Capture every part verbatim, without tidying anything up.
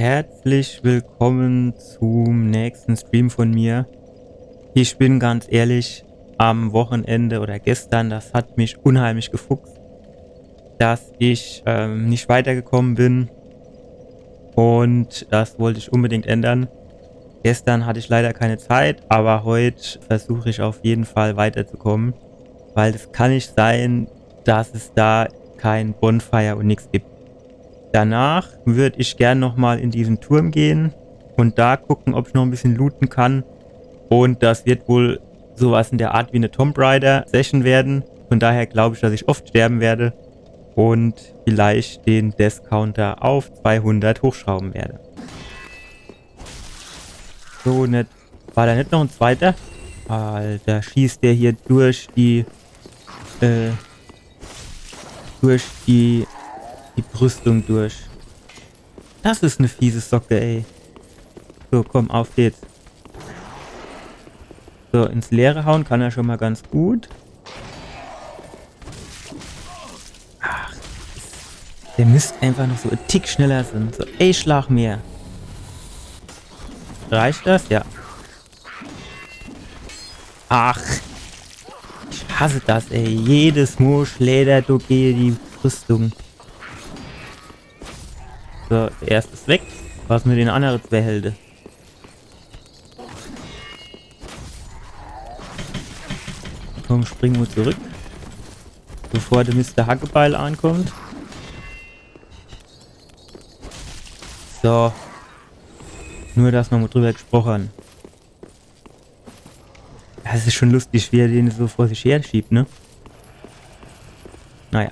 Herzlich willkommen zum nächsten Stream von mir. Ich bin ganz ehrlich, am Wochenende oder gestern, das hat mich unheimlich gefuchst, dass ich ähm, nicht weitergekommen bin. Und das wollte ich unbedingt ändern. Gestern hatte ich leider keine Zeit, aber heute versuche ich auf jeden Fall weiterzukommen, weil es kann nicht sein, dass es da kein Bonfire und nichts gibt. Danach würde ich gern nochmal in diesen Turm gehen und da gucken, ob ich noch ein bisschen looten kann. Und das wird wohl sowas in der Art wie eine Tomb Raider Session werden. Von daher glaube ich, dass ich oft sterben werde und vielleicht den Death Counter auf zweihundert hochschrauben werde. So, net, war da nicht noch ein zweiter? Alter, schießt der hier durch die, äh, durch die, die Brüstung durch. Das ist eine fiese Socke, ey. So, komm, auf geht's. So, ins Leere hauen kann er schon mal ganz gut. Ach, der müsst einfach noch so ein Tick schneller sein. So, ey, Schlag mehr. Reicht das? Ja. Ach. Ich hasse das, ey. Jedes Mal schlägt er durch die Brüstung. So, der erste ist weg. Was mit den anderen zwei Helde? Komm, spring mal zurück. Bevor der Mister Hackebeil ankommt. So. Nur, dass wir mal drüber gesprochen haben. Das ist schon lustig, wie er den so vor sich her schiebt, ne? Naja.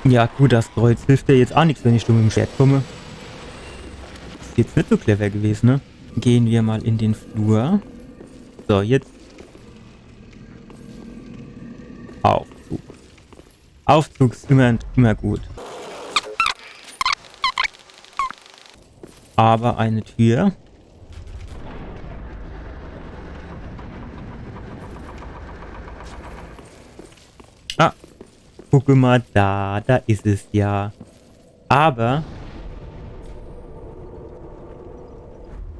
Ja, gut, das Kreuz hilft ja jetzt auch nichts, wenn ich da mit dem Schwert komme. Ist jetzt nicht so clever gewesen, ne? Gehen wir mal in den Flur. So, jetzt. Aufzug. Aufzug ist immer, immer gut. Aber eine Tür. Ah, guck mal da, da ist es ja. Aber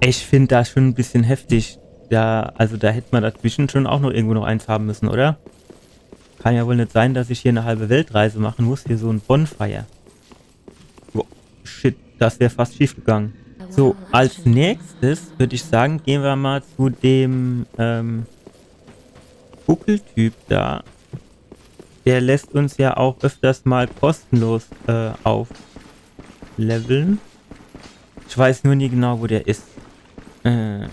ich finde das schon ein bisschen heftig. Da, also da hätte man dazwischen schon auch noch irgendwo noch eins haben müssen, oder? Kann ja wohl nicht sein, dass ich hier eine halbe Weltreise machen muss für so ein Bonfire. Oh, shit, das wäre fast schief gegangen. So, als nächstes würde ich sagen, gehen wir mal zu dem ähm, Buckeltyp da. Der lässt uns ja auch öfters mal kostenlos äh, aufleveln. Ich weiß nur nie genau, wo der ist. Äh,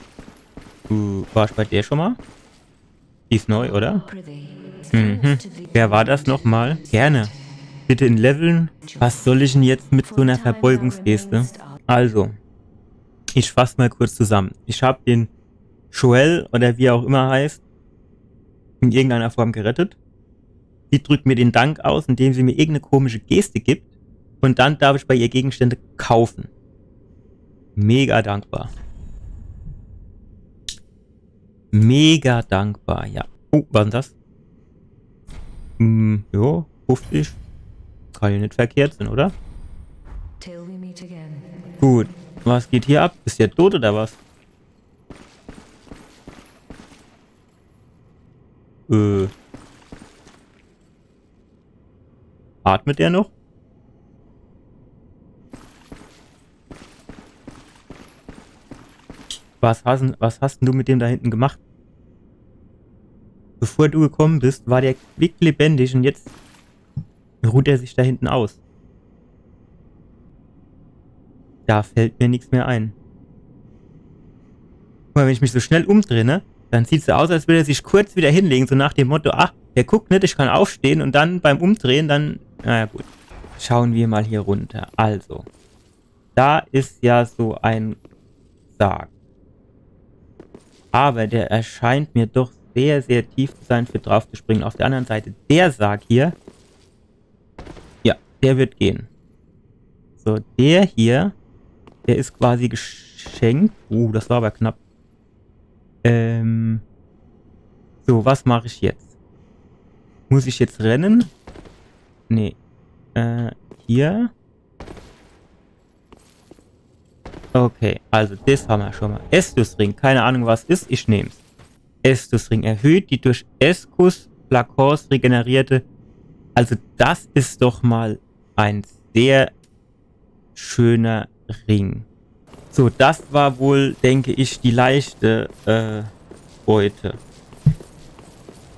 du warst bei der schon mal? Die ist neu, oder? Mhm. Wer war das nochmal? Gerne. Bitte in Leveln. Was soll ich denn jetzt mit so einer Verbeugungsgeste? Also, ich fasse mal kurz zusammen. Ich habe den Joel, oder wie er auch immer heißt, in irgendeiner Form gerettet. Sie drückt mir den Dank aus, indem sie mir irgendeine komische Geste gibt. Und dann darf ich bei ihr Gegenstände kaufen. Mega dankbar. Mega dankbar, ja. Oh, was denn das? Hm, jo, fünfzig. Kann ja nicht verkehrt sein, oder? Till we meet again. Gut. Was geht hier ab? Ist der tot oder was? Äh. Atmet er noch? Was hast, was hast denn du mit dem da hinten gemacht? Bevor du gekommen bist, war der quicklebendig und jetzt ruht er sich da hinten aus. Da fällt mir nichts mehr ein. Guck mal, wenn ich mich so schnell umdrehe, ne, dann sieht's so aus, als würde er sich kurz wieder hinlegen, so nach dem Motto, ach, der guckt nicht, ich kann aufstehen und dann beim Umdrehen dann, naja gut. Schauen wir mal hier runter. Also, da ist ja so ein Sarg. Aber der erscheint mir doch sehr, sehr tief zu sein, für drauf zu springen. Auf der anderen Seite, der Sarg hier, ja, der wird gehen. So, der hier, der ist quasi geschenkt. Uh, das war aber knapp. Ähm. So, was mache ich jetzt? Muss ich jetzt rennen? Nee. Äh, hier. Okay, also das hammer schon mal. Estus-Ring, keine Ahnung, was is, ich nehm's. Estus-Ring erhöht die durch Estus-Flakons regenerierte. Also das is doch mal ein sehr schöner Ring. So, das war wohl, denke ich, die leichte äh, Beute.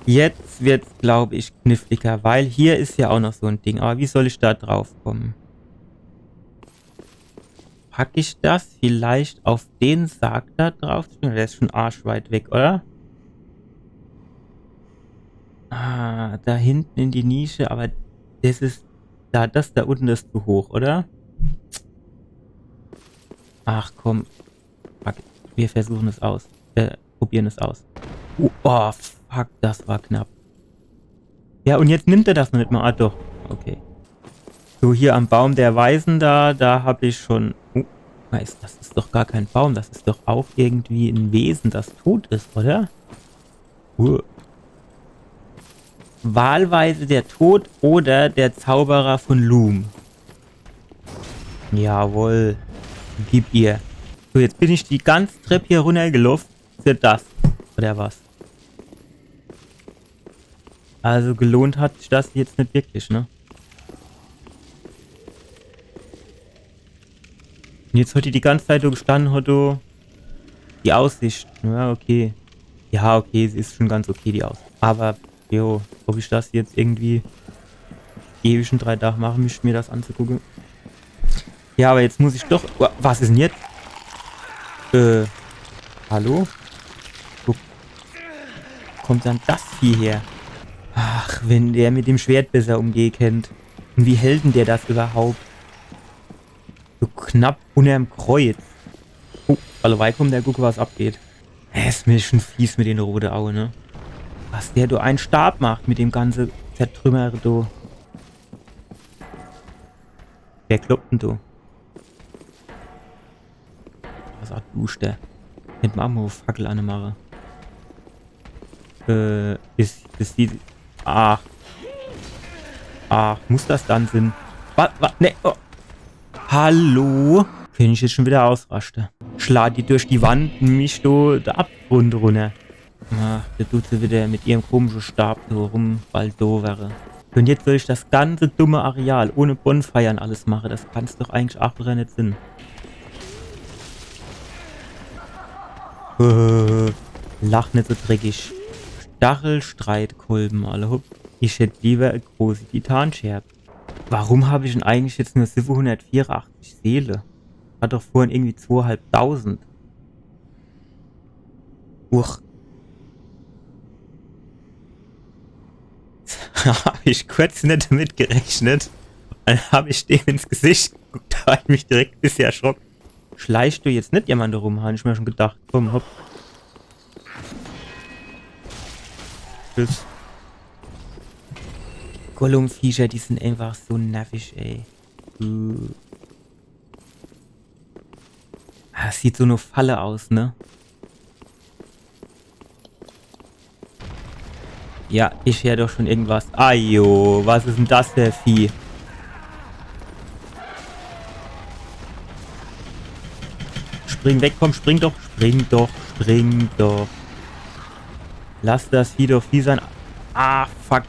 Jetzt wird's, glaube ich, kniffliger, weil hier is ja auch noch so ein Ding. Aber wie soll ich da drauf kommen? Pack ich das vielleicht auf den Sarg da drauf? Der is schon arschweit weg, oder? Ah, da hinten in die Nische, aber das is da, das da unten is zu hoch, oder? Ach komm. Fuck. Wir versuchen es aus. Äh, probieren es aus. Oh, oh, fuck, das war knapp. Ja, und jetzt nimmt er das noch nicht mal. Ah, doch. Okay. So, hier am Baum der Weisen da, da hab ich schon. Oh, Meister, das is doch gar kein Baum. Das is doch auch irgendwie ein Wesen, das tot is, oder? Uh. Wahlweise der Tod oder der Zauberer von Loom. Jawohl. Gib ihr. So, jetzt bin ich die ganze Trepp hier runtergelaufen. Für das. Oder was? Also gelohnt hat sich das jetzt nicht wirklich, ne? Und jetzt hat die die ganze Zeit so gestanden, hat so die Aussicht. Ja, okay. Ja, okay, sie is schon ganz okay, die Aussicht. Aber, jo, ob ich das jetzt irgendwie die ewigen drei Tage machen müsste, mir das anzugucken. Ja, aber jetzt muss ich doch. Wa- Was is denn jetzt? Äh, hallo? Wo kommt dann das Vieh her? Ach, wenn der mit dem Schwert besser umgehen kennt. Und wie hält denn der das überhaupt? So knapp unterm Kreuz. Oh, alleweil kommt der, guck, was abgeht. Es is mir schon fies mit den rote Auge, ne? Was der do einen Stab macht mit dem ganze Zertrümmere do. Wer kloppt denn do? Was hat Dusch der? Mit Marmor Fackel anemache. Äh, is, is die. Ach. Ach, muss das dann sinn? Was? Was? Ne. Oh. Hallo? Könnt ich jetzt schon wieder ausraschte. Schlag die durch die Wand, mich do de Abgrund runter. Ach, da tut se wieder mit ihrem komischen Stab so rum, bald do wäre. Und jetzt soll ich das ganze dumme Areal ohne Bonfire und alles mache. Das kann's doch eigentlich auch wieder net sinn. Äh, lach net so dreckig. Stachelstreitkolben, alle hopp. Ich hätt lieber e große Titanscherb. Warum hab ich denn eigentlich jetzt nur siwwehunnertvierunachtzig Seele? Hat doch vorhin irgendwie zweehalbtausend. Uch. Hab ich kurz net damit gerechnet. Dann hab ich dem ins Gesicht geguckt, da hab ich mich direkt e bissje erschrock. Schleicht do jetzt net jemand rum, hab ich mir schon gedacht. Komm, hopp. Tschüss. Gollum-Viecher, die sind einfach so nervig, ey. Äh. Ah, das sieht so ne Falle aus, ne? Ja, ich hör doch schon irgendwas. Ajo, was is denn das für e Vieh? Spring weg, komm, spring doch, spring doch, spring doch. Lass das Vieh doch Vieh sein. Ah, fuck.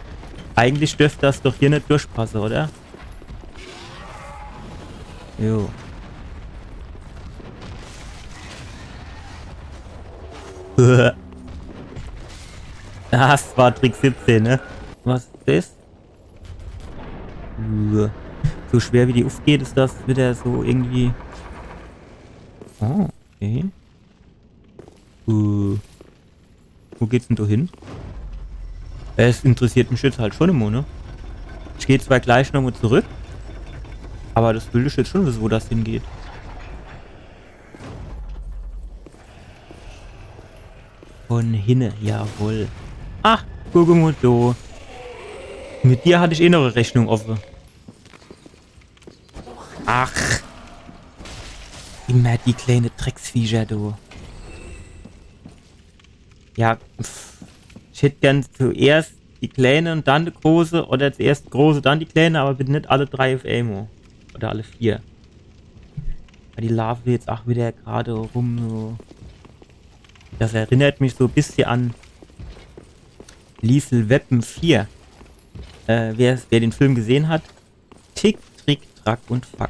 Eigentlich dürft das doch hier net durchpasse, oder? Jo. Das war Trick siebzehn, ne? Was is das? Uah. So schwer wie die uffgeht, is das wieder so irgendwie. Oh, okay. Uh. Wo geht's denn do hin? Es interessiert mich jetzt halt schon immer, ne? Ich geh zwar gleich nochmal zurück, aber das will ich jetzt schon wisse, wo das hingeht. Von hinne, jawohl. Ach, guck mal do. Mit dir hatt ich eh noch e Rechnung offe. Ach. Immer die kleine Drecksviecher, du. Ja, pff. Ich hätt gern zuerst die kleine und dann die große oder zuerst die große, dann die kleine, aber bitte net alle drei uff emol. Oder alle vier. Die laafe jetzt ach wieder grad rum, so. Das erinnert mich so e bissje an Lethal Weapon vier. Äh, wer, wer den Film gesehen hat, Tick, Trick, Track und Fuck.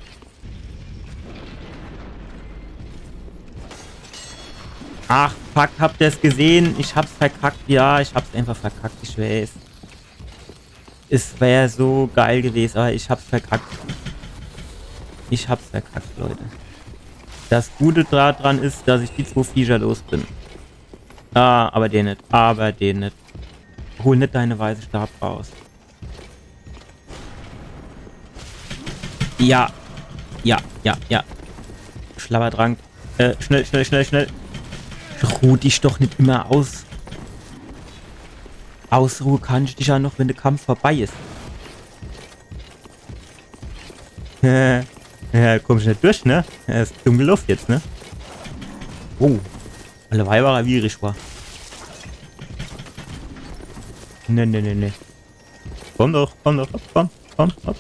Ach, fuck, habt ihr's gesehen? Ich hab's verkackt. Ja, ich hab's einfach verkackt, ich weiß. Es wär so geil gewesen, aber ich hab's verkackt. Ich hab's verkackt, Leute. Das Gute daran ist, dass ich die zwei Viecher los bin. Ah, aber den net, aber den net. Hol net deine weiße Stab raus. Ja. Ja, ja, ja. Schlabbertrank. Äh, schnell, schnell, schnell, schnell. Ruh dich doch net immer aus. Ausruhe kannst dich ja noch, wenn der Kampf vorbei ist. Ja, kommst net durch, ne? Ja, ist dumm gelaufen jetzt, ne? Oh. Alle Weiber, wie ich war. Ne, ne, ne, ne. Komm doch, komm doch, hopp, komm, komm, hopp.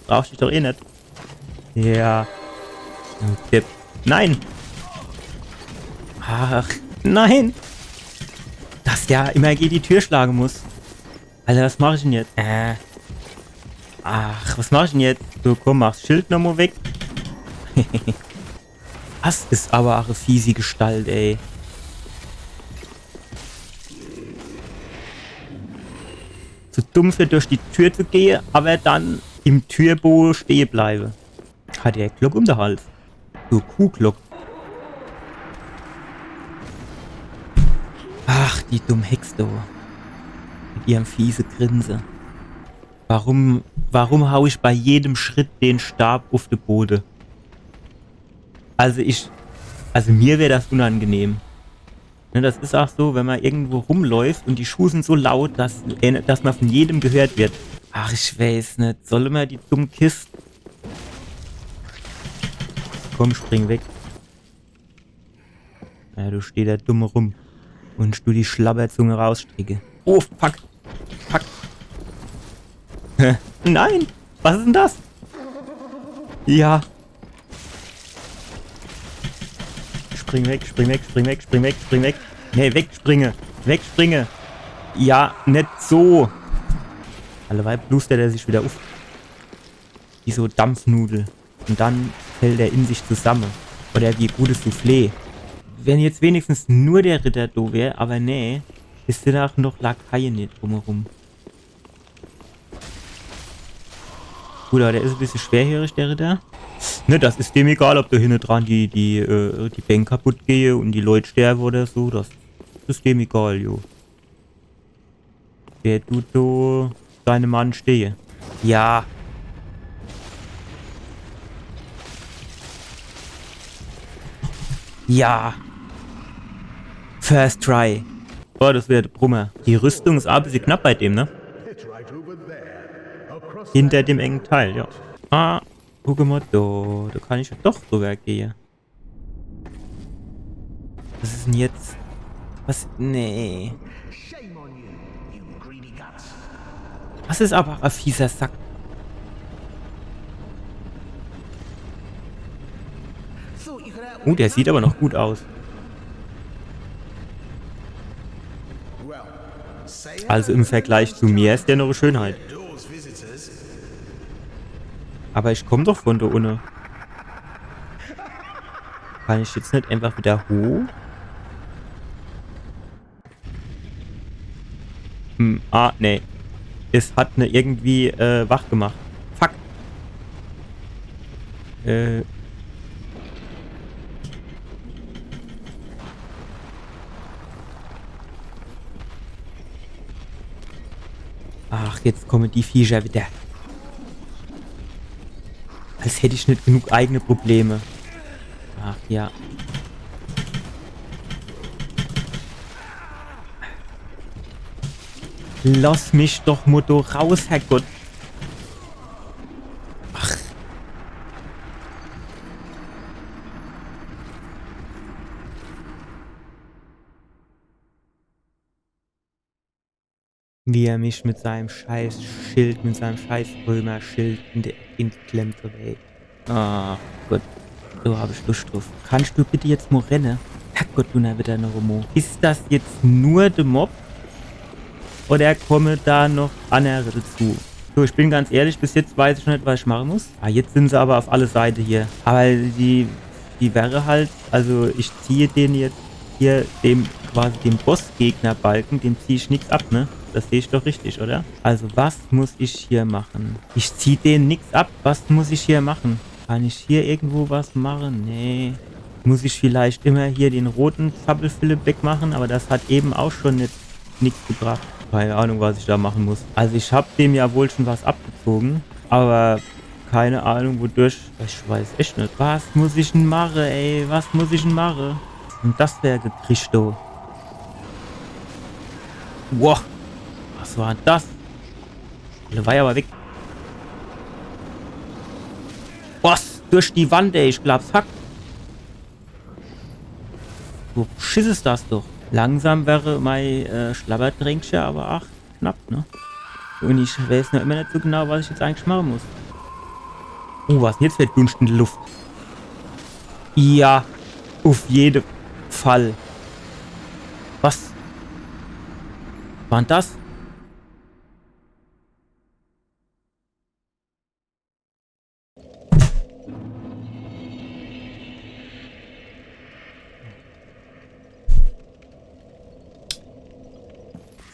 Brauchst dich doch eh net. Ja. Okay. Nein! Ach, nein! Dass der immer gegen die Tür schlagen muss. Alter, was mach ich denn jetzt? Äh. Ach, was mach ich denn jetzt? So, komm, mach das Schild nochmal weg. Das ist aber ach e fiesi Gestalt, ey. Zu dumm für durch die Tür zu gehen, aber dann im Türbogen stehen bleiben. Hat er Glock um den Hals? So, Kuhglock. Ach, die dumme Hex do. Mit ihrem fiese Grinse. Warum, warum hau ich bei jedem Schritt den Stab auf den Boden? Also ich, also mir wär das unangenehm. Ne, das ist auch so, wenn man irgendwo rumläuft und die Schuhe sind so laut, dass, dass man von jedem gehört wird. Ach, ich weiß net. Soll immer die dumme Kiste. Komm, spring weg. Ja, du steh da dumm rum und du die Schlabberzunge rausstrecke. Oh, fuck. Fuck. Hä? Nein! Was ist denn das? Ja. Spring weg, spring weg, spring weg, spring weg, spring weg. Nee, wegspringe. Wegspringe. Ja, net so. Alleweil plustert er sich wieder auf. Wie so Dampfnudel. Und dann fällt er in sich zusammen. Oder wie gutes Soufflé. Wenn jetzt wenigstens nur der Ritter do wär, aber nee, es sind auch noch Lakaien hier drumherum. Gut, aber der ist e bissje schwerhörig, der Ritter. Ne, das ist dem egal, ob da hinne dran die, die, äh, die Bänke kaputt gehe und die Leute sterben oder so. Das ist dem egal, jo. Der tut do seine Mann stehe. Ja. Ja. First try. Oh, das wär der Brummer. Die Rüstung ist e bissje knapp bei dem, ne? Hinter dem engen Teil, ja. Ah, guck mal do. Da kann ich ja doch drüber gehe. Was ist denn jetzt? Was? Nee. Das ist aber e fieser Sack. Oh, der sieht aber noch gut aus. Also im Vergleich zu mir ist der noch e Schönheit. Aber ich komm doch von da unne. Kann ich jetzt net einfach wieder hoch? Hm, ah, nee. Es hat ne irgendwie, äh, wach gemacht. Fuck. Äh. Ach, jetzt kommen die Viecher wieder. Als hätt ich net genug eigene Probleme. Ach ja. Lass mich doch mo do raus, Herrgott. Ach. Wie er mich mit seinem scheiß Schild, mit seinem scheiß Römerschild in die Eck geklemmt hat, ey. Ah, gut. So hab ich Luscht druff. Kannst du bitte jetzt mo renne? Herrgott, Dunnerwetter noch emo. Is das jetzt nur de Mob? Oder komme da noch annere dazu? So, ich bin ganz ehrlich, bis jetzt weiß ich noch net, was ich mache muss. Ah, jetzt sin se aber auf alle Seite hier. Aber die, die wäre halt, also ich ziehe den jetzt hier, dem, quasi dem Bossgegnerbalken, dem zieh ich nix ab, ne? Das seh ich doch richtig, oder? Also was muss ich hier machen? Ich zieh den nix ab. Was muss ich hier machen? Kann ich hier irgendwo was mache? Nee. Muss ich vielleicht immer hier den roten Zappelphilipp wegmache? Aber das hat eben auch schon net, nix gebracht. Keine Ahnung, was ich da machen muss. Also ich hab dem ja wohl schon was abgezogen, aber keine Ahnung wodurch. Ich weiß echt net. Was muss ich denn mache, ey? Was muss ich denn mache? Und das wär gekriegt, du. Wow. Was war denn das? Der war ja aber weg. Was? Durch die Wand, ey. Ich glaub's hackt. So Schiss is das doch. Langsam wäre mei äh, Schlabbertränkche aber ach knapp, ne? Und ich weiß noch immer net so genau, was ich jetzt eigentlich mache muss. Oh, was denn jetzt für Dunst in der Luft? Ja, auf jede Fall. Was? War denn das?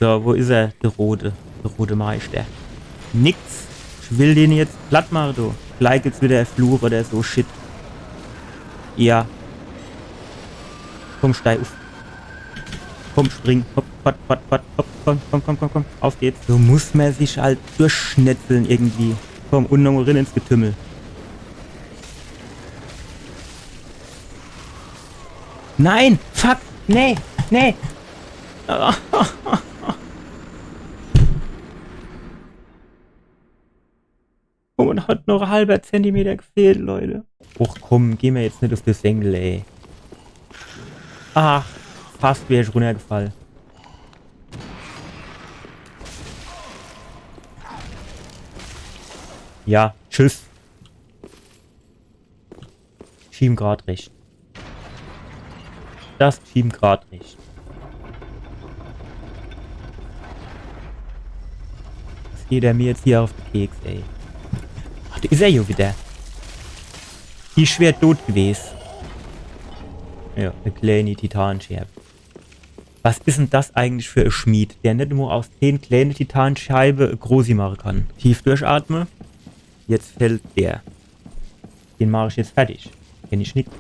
So, wo is er, der Rote? Der rote Meister. Nix. Ich will den jetzt platt mache, du. Gleich gibt's wieder Fluch oder so Shit. Ja. Komm, steig uff. Komm, spring. Hopp, patt, patt, patt, hopp, komm, komm, komm, komm, komm. Auf geht's. So muss mer sich halt durchschnetzeln irgendwie. Komm, und nochmo rin ins Getümmel. Nein! Fuck! Nee! Nee! Oh, und hat noch e halber Zentimeter gefehlt, Leute. Och komm, geh mer jetzt net uff de Senkel, ey. Ach, fast wär ich runnergefall. Ja, tschüss. Schien grad recht. Das schien grad recht. Was geht er mir jetzt hier uff de Keks, ey? Ach, do is er jo wieder. Die is schwer tot gewes. Ja, e kleeni Titanscherb. Was is denn das eigentlich für e Schmied, der net nur aus zehn kleene Titanscheibe e großi mache kann? Tief durchatme. Jetzt fällt der. Den mach ich jetzt fertig. Kenn ich nix.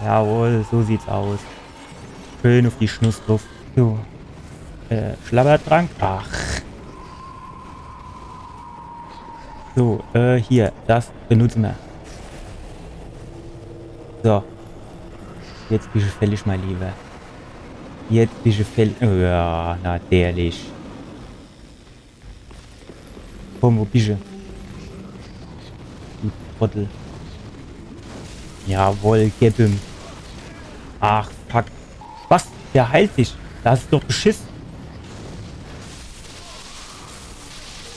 Jawohl, so sieht's aus. Schön uff die Schnuss druff. So. Äh, Schlabbertrank. Ach. So, äh, hier. Das benutze mer. So. Jetzt bisch du fällig, mein Lieber. Jetzt bisch du fällig. Ja, natürlich. Komm, wo bisch du? Du Trottel. Jawohl, geb ihm. Ach, fuck. Was? Der heilt sich. Das is doch Beschiss.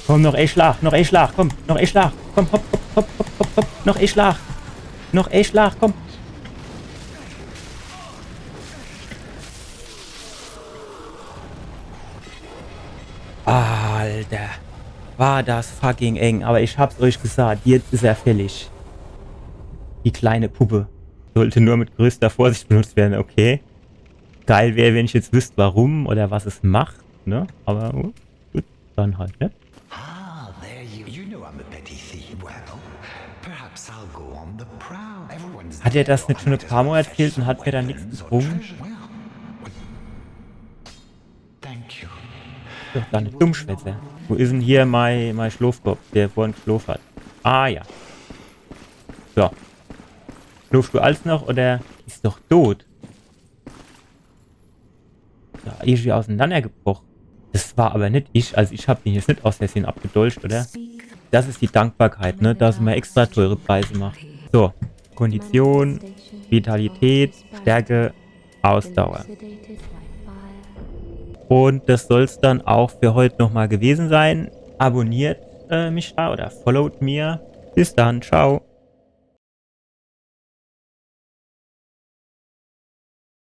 Komm, noch e Schlag, noch e Schlag, komm, noch e Schlag. Komm, hopp, hopp, hopp, hopp, hopp, hopp. Noch e Schlag. Noch e Schlag, komm. Alter. War das fucking eng. Aber ich hab's euch gesagt. Jetzt is er fällig. Die kleine Puppe. Sollte nur mit größter Vorsicht benutzt werden, okay. Geil wär, wenn ich jetzt wüsst, warum oder was es macht, ne? Aber gut, dann halt, ne? Ah, there you. You know I'm a petty thief. Well, perhaps I'll go on the prowl. Everyone's Hat er das net schon e paar Mal erzählt und hat mir dann nix gebrungen? Thank you. Doch, dann Dummschwätzer. Wo is denn hier mein, mein Schlofkopf, der vorhin geschlof hat? Ah ja. So. Schlofst du als noch oder is doch tot? Ja, irgendwie auseinandergebroch. Das war aber net ich, also ich hab den jetzt net aus Versehen abgedolcht, oder? Das is die Dankbarkeit, ne? Dass mer extra teure Preise macht. So, Kondition, Vitalität, Stärke, Ausdauer. Und das soll's dann auch für heut nochmal gewesen sein. Abonniert äh, mich da oder followt mir. Bis dann, ciao.